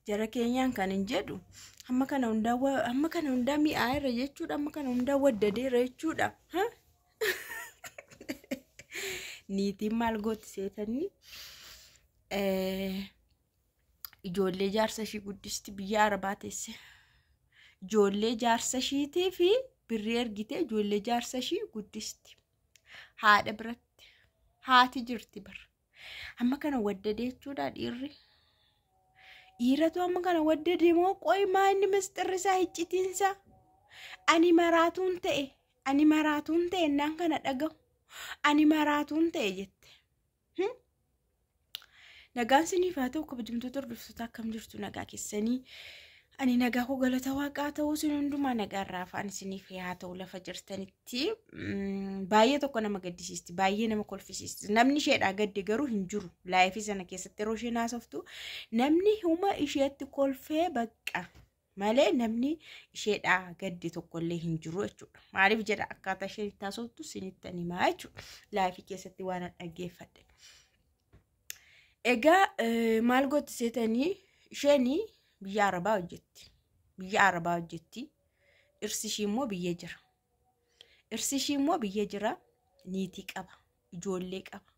Jara keenyaan kan hin jedhu hamma kana hundaa hamma kana hundaa mi'aayeera jechuudha. Hamma kana hundaa waddadeera jechuudha. Niitiin maal gooti seetanii? Ijoollee jaarsa ishii guddisti biyya Arabaa teesse. Ijoollee jaarsa ishiitii fi birrii ergitee ijoollee jaarsa ishii guddisti. Haadha biratti haati jirti bara. Amma kana waddadee jechuudha dhiirri. Dhiiratu amma kana waddadee moo qoy maa inni misxirri isaa iccitiinsa? Ani maraatuun ta'e ani maraatuun ta'e innaan kana dhagahu ani maraatuun ta'e jette. Nagaan siniif haa ta'u kabajamtoota hordoftoota, akkam jirtu, nagaa keessanii? Ani nagaa koo galata waaqaa ta'uu, isin hundumaa nagaa irraa afaan isiniif haa ta'u lafa jirtanitti. Baay'ee tokko nama gaddisiisti, baay'ee nama kolfisiisti. Namni isheedhaa gadde garuu hin jiru. Live sana keessatti yeroo isheen haasoftu namni huma isheetti kolfee baqqa malee namni isheedhaa gadde tokkollee hin jiru jechuudha. Maaliif jedha, akkaataa isheen itti haasoftu isinitti himaa jechuudha. Live keessatti waan dhaggeeffadhe. Egaa maal gootti seetanii? Isheen biyya Arabaa hojjetti. Biyya Arabaa hojjetti. Dhirsi ishii immoo biyya jira. Dhirsi ishii immoo biyya jira. Niitii qaba. Ijoollee qaba.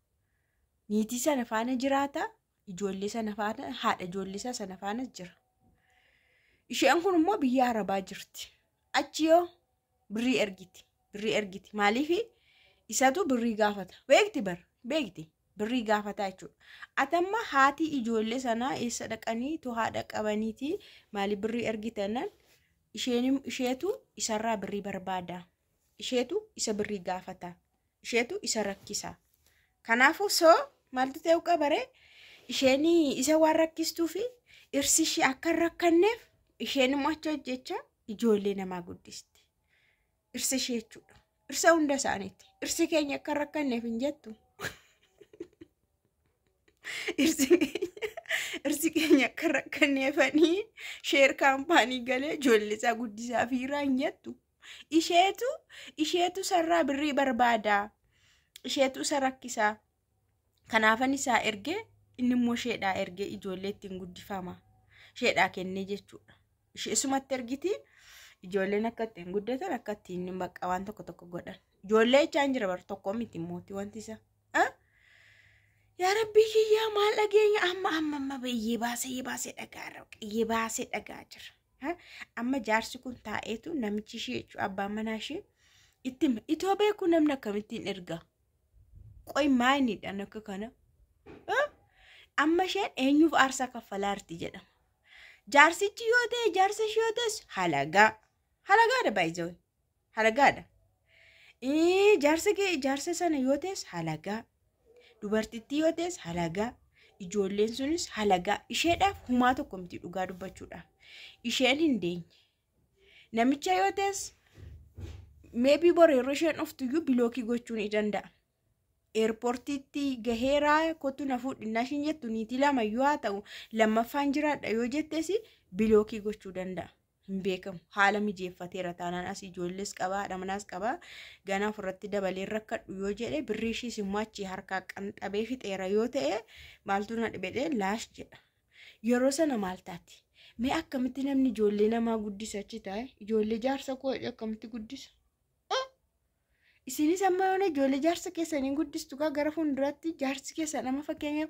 Niitii sana faana jiraata. Ijoollee sana faana, haadha ijoollee isaa sana faana jira. Isheen kun immoo biyya Arabaa jirti. Achi yoo birrii ergiti. Birrii ergiti. Maaliif? Isatu birrii gaafata. Beekti bara. Beekti. Birrii gaafataa jechuudha. Atamma haati ijoollee sanaa eessa dhaqanii tu haadha qabaniiti maaliif birrii ergitanan isheen isheetu isarraa birrii barbaada. Isheetu isa birrii gaafata. Isheetu isa rakkisa. Kanaafuu soo maaltu ta'uu qabaree? Isheen isa waan rakkistuu fi dhirsi ishee akka hin rakkanneef isheen immoo achi hojjechaa ijoollee namaa guddisti. Dhirsi ishee jechuudha. Dhirsa hunda isaaniiti. Dhirsi keenya akka hin rakkanneef hin jettu. Dhirsi keenya akka rakkanneefanii share company galee ijoollee isaa guddisaa fiiraa hin jettu. Isheetu sarraa birrii barbaada. Isheetu isa rakkisaa. Kanaafan isaa ergee, inni immoo isheedhaa ergee ijoollee ittiin guddifama. Isheedhaa kennee jechuudha. Ishee isumatti ergiti, ijoolleen akka ittiin guddatan, akka ittiin bakka waan tokko tokko godhan. Ijoollee jechaan jira bar, tokko miti mootii wanti isa. Yaa Rabbii kiyyaa, maal dhageenya? Amma amma amma iyyee baasee iyyee baasee dhagaa jira. Iyyee baasee dhagaa jira. Amma jaarsi kun taa'eetu namichi ishee jechuudha, abbaan manaa ishee itti hima. Itoo beeku namni akkamittiin erga? Qoy maayiniidhaan akka kana? Amma isheen eenyuuf aarsaa kaffalaa jirti jedhama. Jaarsichi yoo ta'e, jaarsa ishee yoo ta'es halagaa. Halagaadha baay'ee. Halagaadha. Jaarsa kee, jaarsa sana yoo ta'es halagaa. Dubartittii yoo ta'es halagaa. Ijoolleen sunis halagaa. Isheedhaaf humaa tokko miti dhugaa dubbachuudhaaf. Isheen hin deenye. Namicha yoo ta'es maybe bor yeroo isheen dhuftuyyuu block gochuu ni danda'a. Airportiitti gaheeraa, kottu na fuudhinnaa ishiin jettu, niitii lama yoo haa ta'u lammaffaan jiraadha yoo jettes block gochuu danda'a. Hin beekamu. Haala mijeeffateera taanaan, as ijoollees qabaa, haadha manaas qabaa, ganaa ofirratti dabalee rakkadhu yoo jedhe, birrii ishiis immoo achii harkaa qanxabee fixeera yoo ta'e, maaltu na dhibedhee laash jedha. Yeroo sana maal taati? Mee akkamitti namni ijoollee namaa guddisa achi taa'e? Ijoollee jaarsa koo akkamitti guddisa? Isinis amma yoona ijoollee jaarsa keessanii guddistu gaa gara fuulduratti jaarsi keessan nama, fakkeenyaaf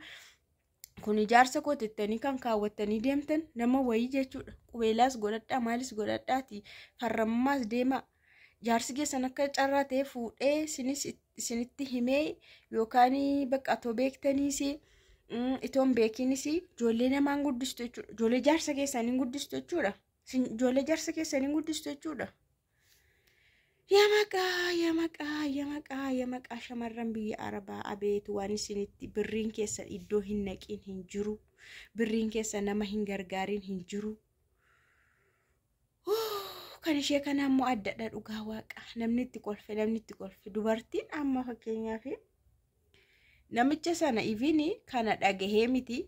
kun ijaarsa koo jettanii kan kaawwattanii deemtan nama wayii jechuudha. Qubeelaas godhadhaa, maalis godhadhaati farrammaas deemaa. Jaarsi keessan akka carraa ta'e fuudhee isinis isinitti himee yookaan bakka atoo beektaniis itoo hin beekinis ijoollee namaan guddistu jechuudha. Ijoollee jaarsa keessanii guddistu jechuudha. Ijoollee jaarsa keessanii guddistu jechuudha. Yaa maqaa, yaa maqaa, yaa maqaa, yaa maqaa shamarran biyya Arabaa, abeetu waan isinitti birriin keessa iddoo hin naqiin hin jiru. Birriin keessa nama hin gargaariin hin jiru. Kan ishee kana immoo addadha dhugaa waaqa. Namni itti kolfe, namni itti kolfe. Dubartiin amma fakkeenyaaf namicha sana ifini kana dhagahee miti.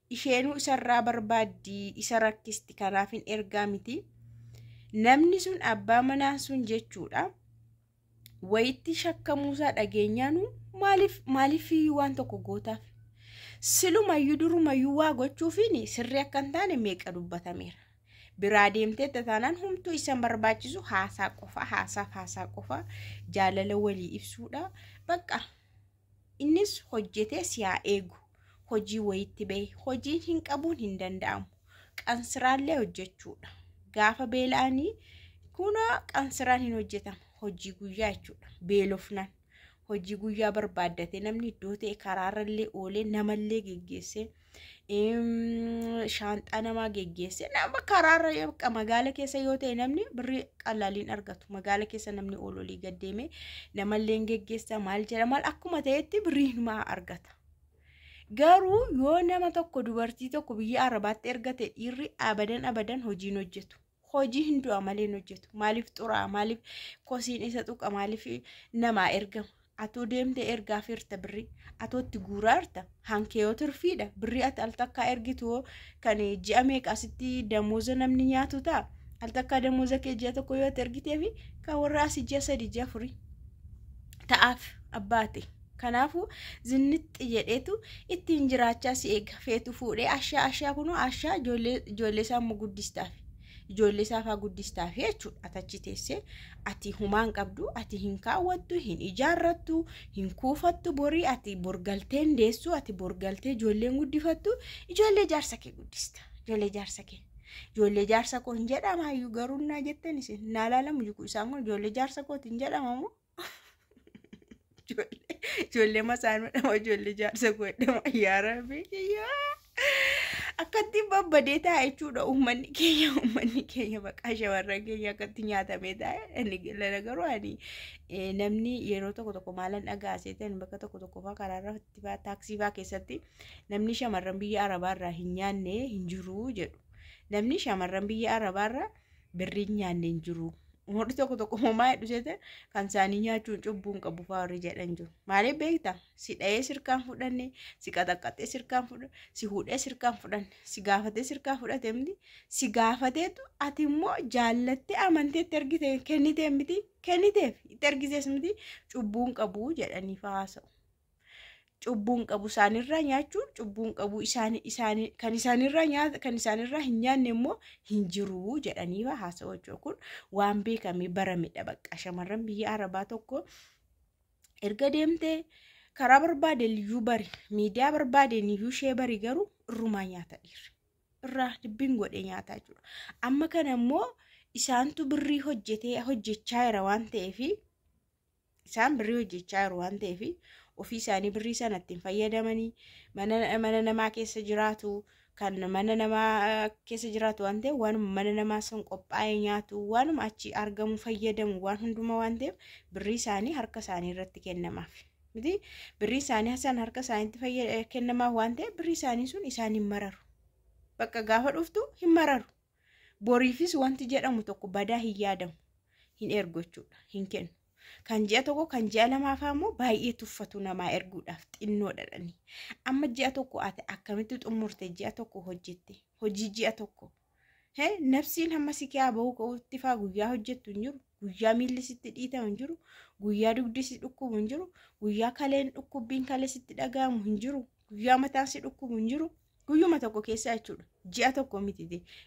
Isheenuu isarraa barbaaddii isa rakkisti, kanaaf hin ergaa miti. Namni sun, abbaa manaa sun jechuudha. Wayitti shakkamuusaa dhageenyaanu maaliif maaliif waan tokko gootaaf? Silumayyuu durumayyuu waa gochuufiin sirrii akka hin taane meeqa dubbatameera. Biraa deemtee taanaan humtuu isan barbaachisu haasaa qofa, haasaaf haasaa qofa, jaalala walii ibsuudha. Bakka innis hojjetee si haa eegu. Hojii wayitti bahe hojiin hin qabuun hin danda'amu. Qansiraallee hojjechuudha. Gaafa beela'anii kunoo qansiraan hin hojjetamu. Hojii guyyaa jechuudha. Beelofnaan hojii guyyaa barbaaddatee namni iddoo ta'e karaarrallee oolee namallee geggeessee, shaanxaa namaa geggeessee, nama karaarra magaala keessa yoo ta'e namni birrii qallaaliin argatu. Magaala keessa namni oolu olii gad deemee namallee geggeessa, maal jedha maal, akkuma ta'etti birrii hinumaa argata. Garuu yoo nama tokko, dubartii tokko biyya Arabaatti ergate, dhiirri abadan abadan hojiin hojjetu. Hojii hin du'a malee hin hojjetu. Maaliif xuraa? Maaliif kosiin isa tuqa? Maaliif namaa ergama? Atoo deemtee ergaa firta birrii. Atoo itti guuraa jirta. Hankee yoo turfiidha. Birrii ati al takkaa ergitu kan ji'a meeqa asitti damooza namni nyaatu ta'a. Al takkaa damooza kee ji'a tokko yoo ati ergitee fi kan warra asii ji'a 3, ji'a 4 ta'aaf abbaate. Kanaafuu zinnixxi jedheetu ittiin jiraachaa si eega. Feetu fuudhee ashaa ashaa kunoo ashaa ijoollee isaa immoo guddistaaf. Ijoollee isaa fa'aa guddistaaf jechuudha. Ati achi teessee ati humaan qabdu, ati hin kaawwattu, hin ijaarrattu, hin kuufattu borii, ati borgaltee hin deessu, ati borgaltee ijoolleen guddifattu, ijoollee jaarsa kee guddista. Ijoollee jaarsa kee. Ijoollee jaarsa koo hin jedhama hayyuu garuu naa jettan isin naa laalamu jiku isaan kun ijoollee jaarsa kooti hin jedhamamu. Ijoollee masaanuu dhama, ijoollee jaarsa koo jedhama, yaa rabbi kiyyaa. Akkatti babbadee taa'e jechuudha uummanni keenya, uummanni keenya maqaa shamarran keenya akkatti nyaatamee taa'e. Inni lana garuu ani namni yeroo tokko tokko maalan dhagaasee ta'an bakka tokko tokko fa'aa karaarra fa'aa taaksii fa'aa keessatti namni shamarran biyya Arabaarraa hin nyaanne hin jiru jedhu. Namni shamarran biyya Arabaarraa birrii hin nyaanne hin jiru. Warri tokko tokko homaa hedhu seete kan isaanii nyaachuun cubbuu hin qabu fa'aa warri jedhan jiru. Maaliif beektaa? Si dha'ee sirkaan fudhanne, si qaxaqqaxee sirkaan fudhanne, si hudhee sirkaan fudhanne, si gaafatee sirkaan fudhate miti, si gaafateetu ati immoo jaallattee amanteetti ergite kennitee miti, kenniteef itti ergisees miti, cubbuu hin qabu jedhanii fa'aa haasa'u. Cubbuun qabu isaanirraa nyaachuun cubbuun qabu, isaan kan isaanirraa nyaata kan isaanirraa hin nyaanne immoo hin jiru jedhanii haasa'u jechuudha. Kun waan beekamee baramedha bakka shamarran biyya Arabaa tokko erga deemtee karaa barbaadeen iyyuu bari, miidiyaa barbaadeen iyyuu ishee bari, garuu irrumaa nyaata dhiirri. Irraa dibbiin godhee nyaataa jechuudha. Amma kana immoo isaantu birrii hojjetee hojjechaa jira waan ta'eef, isaan birrii hojjechaa jiru waan ta'eef, ofii isaanii birrii sana ittiin fayyadamanii mana namaa keessa jiraatu, kan mana namaa keessa jiraatu waan ta'eef, waanuma mana namaa sun qophaa'ee nyaatu, waanuma achi argamu fayyadamu, waan hundumaa waan ta'eef birrii isaanii harka isaanii irratti kennamaaf. Miti birrii isaanii san harka isaaniitti kennamaaf waan ta'eef birrii isaanii sun isaan hin mararu. Bakka gaafa dhuftu hin mararu. Boriifis wanti jedhamu tokko badaa hin yaadamu. Hin ergu jechuudha. Hin kennu. Kan ji'a tokko, kan ji'a lamaafaa immoo baay'ee tuffatu namaa erguudhaaf xinnoo dhadhanii. Amma ji'a tokko ati akkamitti xumurte? Ji'a tokko hojjette, hojii ji'a tokko. Nafsiin hamma si kiyaa bahuu ka'utti faa guyyaa hojjettu hin jiru. Guyyaa miilli sitti dhiitamu hin jiru. Guyyaa dugdi si dhukkubu hin jiru. Guyyaa kaleen dhukkubbiin kalee sitti dhaga'amu hin jiru. Guyyaa mataan si dhukkubu hin jiru. Guyyuma tokko keessa jechuudha. Ji'a tokko miti.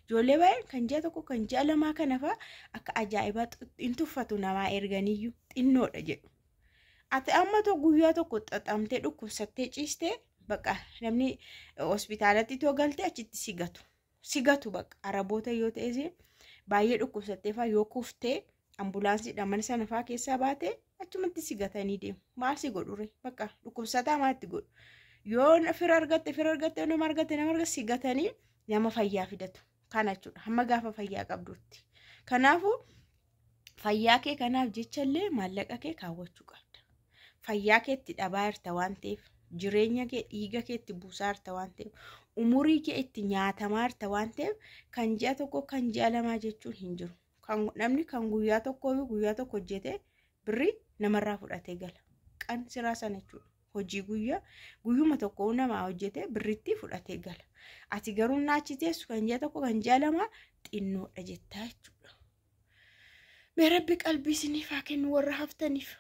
Ijoollee baay'een kan ji'a tokko, kan ji'a lamaa kana fa'aa akka ajaa'ibaa hin tuffatu namaa erganiyyuu xinnoodha jedhu. Ati amma guyyaa tokko xaxamtee dhukkubsattee ciistee bakka namni hospitaalatti too galtee achitti si gatu. Si gatu bakka Araboota yoo ta'es baay'ee dhukkubsattee fa'aa yoo kuftee ambulaansiidhaan mana sana fa'aa keessaa baatee achumatti si gatanii deemu. Maal si godhure? Bakka dhukkubsataa maal itti godhu? Yoo fira argatte fira argatte, nama argatte nama argatte, si gatanii nama fayyaa fidatu. Kana jechuudha hamma gaafa fayyaa qabdutti. Kanaafuu fayyaa kee kanaaf jechallee maallaqa kee kaawwachuu qabda. Fayyaa kee itti dhabaa jirta waan ta'eef, jireenya kee dhiiga kee itti buusaa jirta waan ta'eef, umurii kee itti nyaatamaa jirta waan ta'eef, kan ji'a tokko, kan ji'a lamaa jechuun hin jiru. Namni kan guyyaa tokkoo guyyaa tokko hojjetee birrii namarraa fudhatee gala. Qan siraa sana jechuudha. Hojii guyyaa guyyuma tokko namaa hojjetee birritti fudhatee gala. Ati garuu naachi teessu kan ji'a tokko, kan ji'a lamaa xinnoodha jettaa jechuudha. Mee rabbi qalbii isiniif haa kennu warra haftaniif.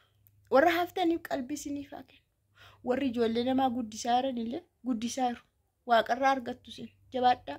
Warra haftaniif qalbii isiniif haa kennu. Warri ijoollee namaa guddisaa jiran illee Guddisaa jiru. Waaqarraa argattu isin. Jabaadhaa.